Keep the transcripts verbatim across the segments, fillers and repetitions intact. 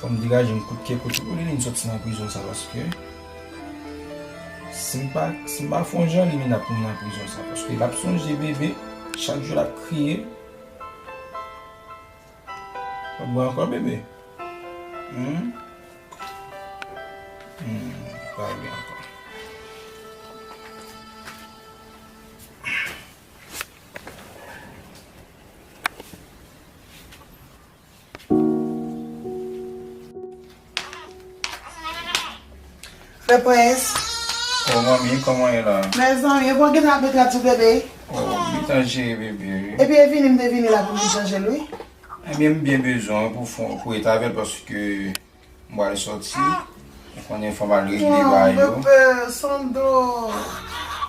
Fò m degaje m kout ke kout pou Liline soti nan prizon sa, paske si m pa, si m pa fè yon jan, Liline ap mouri nan prizon sa, paske l ap sonje bebe, chak jou l ap kriye. W ap bwè ankò, bebe? Hmm? Hmm, pa bwè ankò. Frè Prince. Oh, manmi, kòman ye la? Mezanmi, e bon, gentan ap met rad sou bebe. Oh, gentan jere bebe, wi. Epi e vini m te vini la pou m chanje l, wi. Ebyen, m byen bezwen pou fon, pou rete avè l paske m pral sòti. Ou konnen fò m al regle bagay yo. Bebe, Sandro.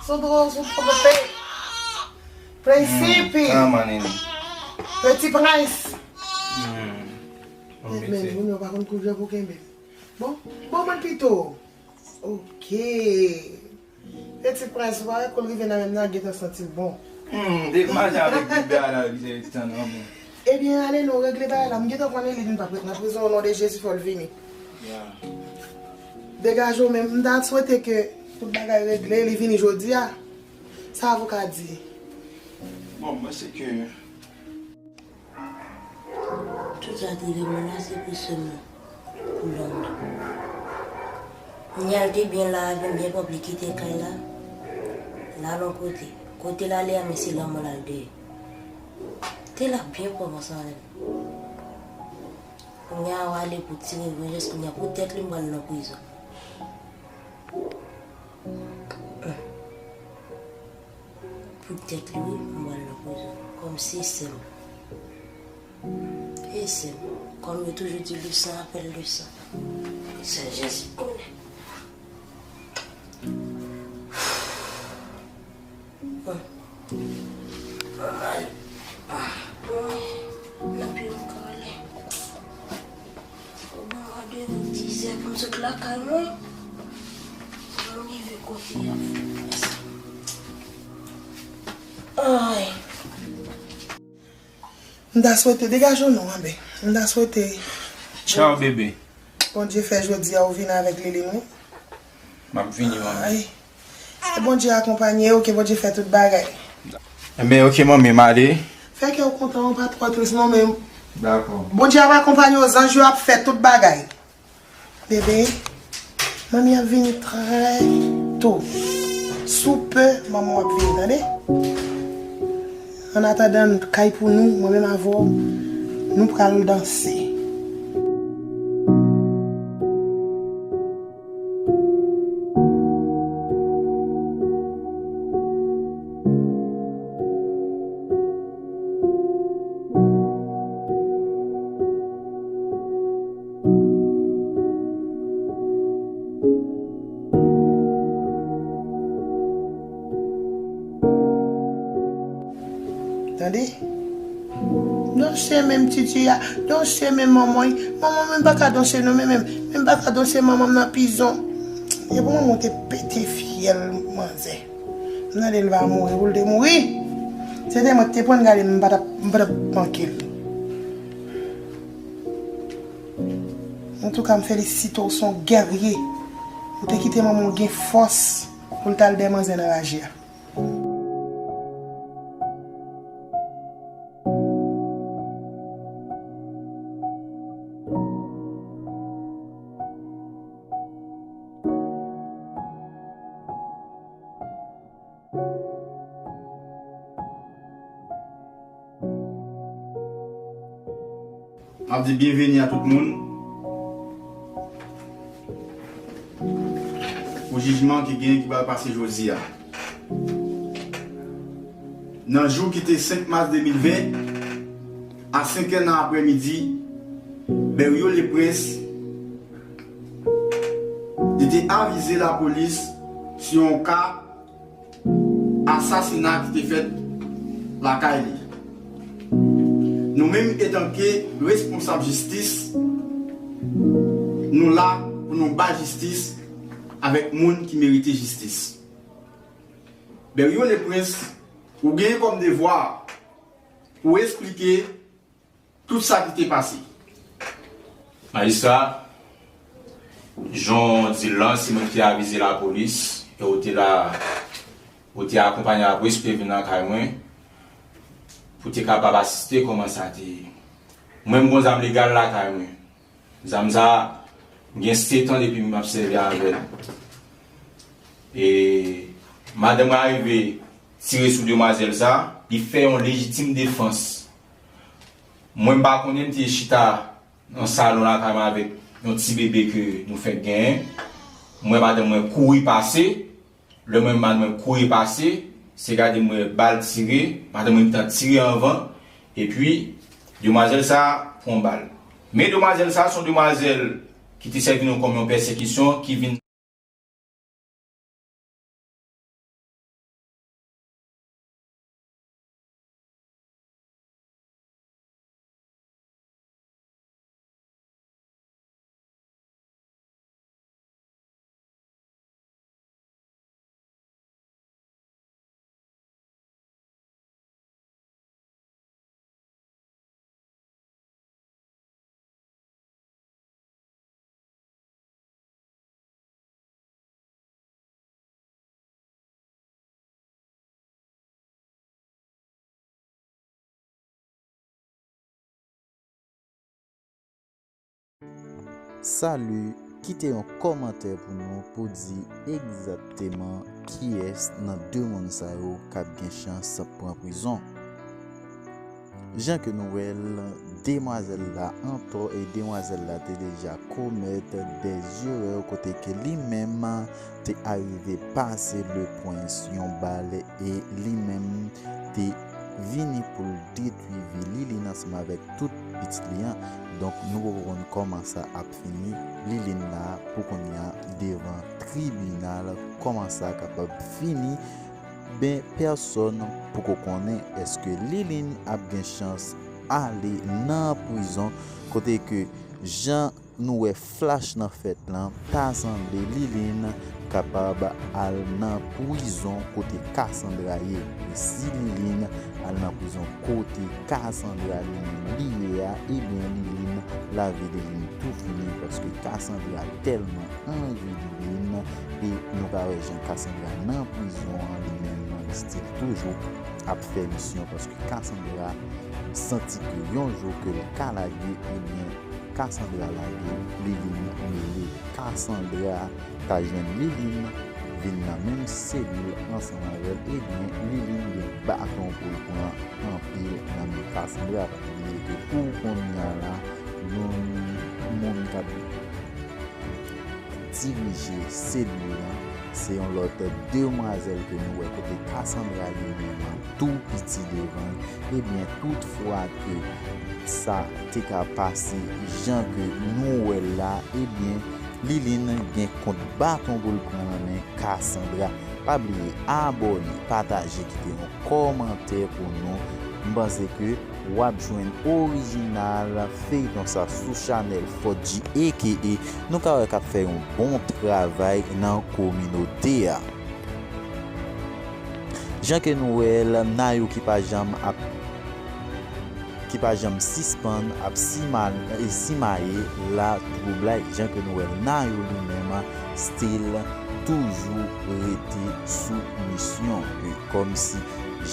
Sandro, Sandro, bebe. Prinsipi. Hmm, kòman, nene? Petit Prince. Hmm. Men, men, moun yo pa konn koulye pou kenbe. Bon, bon, mwen pito. Ok. Petit Prince, ou pa wè kou l rive nan men m nan, gentan santi l bon. Hmm, de mache avèk bebe a la, li te tann anmwe. Ebyen, ale non, regle bagay la. M gentan konnen li, li pa prèt nan prizon, o non de Jezi, fò l vini. Ya. Degaje w, men m ta swete ke tout bagay regle, li vini jodi a. Sa avoka di? Bon, mwen se ke Tout sa te rive mwen la, se pou sè m nan, pou Lond. Kounya l te byen la avè m, byen pwòp, li kite kay la, l al yon kote. Kote l ale a, men se lanmò l al dèyè. Te la byen pwòp ansanm avè m. Kounya w ale pou tire venjans, kounya pou tèt li m pral nan prizon. Poutèt li, wi, m pral nan prizon. Kòm se sè m. E sè m. Kòm yo toujou di, le sang appelle le sang. Sèl Jezi konnen. Bon. Mwen, nan pi m ka ale. Bon, a de dizè pou m sot lakay mwen. Pou m rive kote y ap fè sa. Ay. M ta swete, degaje w non, anben. M ta swete. Tchaw, bebe. Bondye fè jodi a ou vin avèk Liline, wi. M ap vini, manmi. Ay. Ke Bondye akonpanye w, ke Bondye fè tout bagay. Enben, ok, manmi, m ale. Fè kè w kontan, w pa twò tris non, men Dakò. Bondye ap akonpanye w, zanj yo ap fè tout bagay. Bebe, manmi ap vini trè to. Sou pe, manman w ap vini, tande? Annatandan, kay pou nou, mwen menm avè w, nou pral danse. Tande? Danse menm titi a, danse menm manman. Manman menm pa ka danse non, men menm, menm pa ka danse manman nan pizon. E pou manman te pete fyèl manzè. M tande l va mouri, pou l te mouri. Se te mwen ki te pran gade m, m pa t ap, m pa t ap manke l. Antouka, m felisite w, se yon gèrye. Ou te kite manman w gen fòs pou l t al dèyè manzè nan raje a. M ap di byenveni a tout moun pou jijman ki gen ki pral pase jodi a. Nan jou ki te senk mas de mil ven, a senk è nan aprèmidi, Berriot Leprince, li te avize lapolis sou yon ka asasina ki te fèt lakay li. Nou menm, etanke responsab jistis, nou la pou nou bay jistis avèk moun ki merite jistis. Berriot Leprince, ou genyen kòm devwa pou w esplike tout sa ki te pase. Majistra, jan w di l lan, se mwen ki te avize lapolis, e ou te la, ou te akonpanye lapolis pou te vin lakay mwen, pou te kapab asiste kòman sa te ye. Mwen, m gon zam legal lakay mwen. Zam sa, m gen sèt an depi m ap sèvi avè l. E madanm mwen arive tire sou demwazèl sa, li fè yon lejitim defans. Mwen, m pa konnen, m te chita nan salon lakay mwen avèk yon ti bebe ke nou fèk genyen. M wè madanm mwen kouri pase. Lè mwen, madanm mwen kouri pase, se gade m wè bal tire, madanm mwen gentan tire anvan, epi demwazèl sa pran bal. Men demwazèl sa, se yon demwazèl ki te sèvi nou kòm yon pèsekisyon, ki vin Salut, kite yon kòmantè pou nou pou di egzakteman kiyès nan de moun sa yo k ap gen chans pran prizon. Jan ke nou wè l, demwazèl la antò e demwazèl la te deja komèt dè erè kote ke li menm te arive pase le prince yon bal e li menm te vini pou l detwi vi Liline ansanm avèk tout pitit li an. Donk, nou poko konn kòman sa ap fini. Liline la, pou kounye a, devan tribinal, kòman sa kapab fini? Ben, pèsonn poko konnen èske Liline ap gen chans ale nan prizon, kote ke jan nou wè flash nan fèt lan, ta sanble Liline kapab al nan prizon kote Cassandra ye. E si Liline al nan prizon kote Cassandra li menm li ye a, ebyen Liline, lavi Liline tou fini, paske Cassandra tèlman anvi Liline, e nou ka wè jan Cassandra nan prizon an, li menm li still toujou ap fè misyon, paske Cassandra santi ke yon jou ke l ka lage, ebyen Cassandra lage, Liline mele. Cassandra ta jwenn Liline vin nan menm selil ansanm avè l, ebyen Liline gen baton pou l pran anpil nan men Cassandra. Pa bliye ke pou kounye a la, yon moun k ap dirije selil lan, se yon lòt demwazèl ke nou wè kote Cassandra li menm tou piti devan l. Ebyen, toutfwa ke sa te ka pase jan ke nou wè l la, ebyen, Liline gen kont baton pou l pran nan men Cassandra. Pa bliye abòne, pataje, kite yon kòmantè pou nou. M panse ke w ap jwenn orijinal feyton sa sou chanèl Fodji, aka nou ka wè k ap fè yon bon travay nan kominote a. Jan ke nou wè l, Nayou ki pa janm ap, ki pa janm sispann ap simal-, e simaye latwoublay. Jan ke nou wè l, Nayou li menm still toujou rete sou misyon. E kòmsi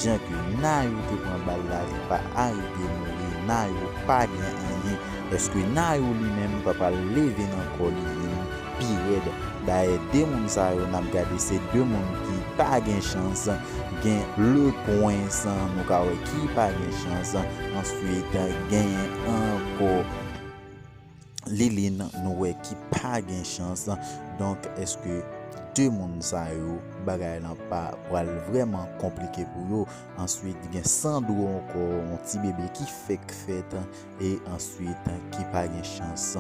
jan ke Nayou te pran bal la, li pa arive mouri, Nayou pa gen anyen. Èske Nayou li menm pa pral leve nan kò li vin pi rèd? Dayè, de moun sa yo n ap gade, se de moun ki pa gen chans. Gen le prince, nou ka wè, ki pa gen chans. Answit, genyen ankò Liline, nou wè, ki pa gen chans. Donk, èske de moun sa yo, bagay lan pa pral vrèman konplike pou yo? Answit, gen Sandro ankò, yon ti bebe ki fèk fèt, e answit, ki pa gen chans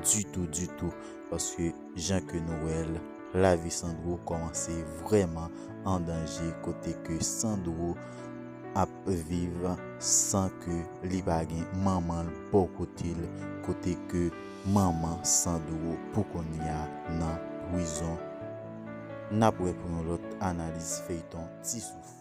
ditou, ditou, paske jan ke nou wè l, lavi Sandro kòmanse vrèman an danje, kote ke Sandro ap viv san ke li pa gen manman l bò kote l, kote ke manman Sandro pou kounye a nan prizon. N ap wè pou yon lòt analiz feyton Ti Souf.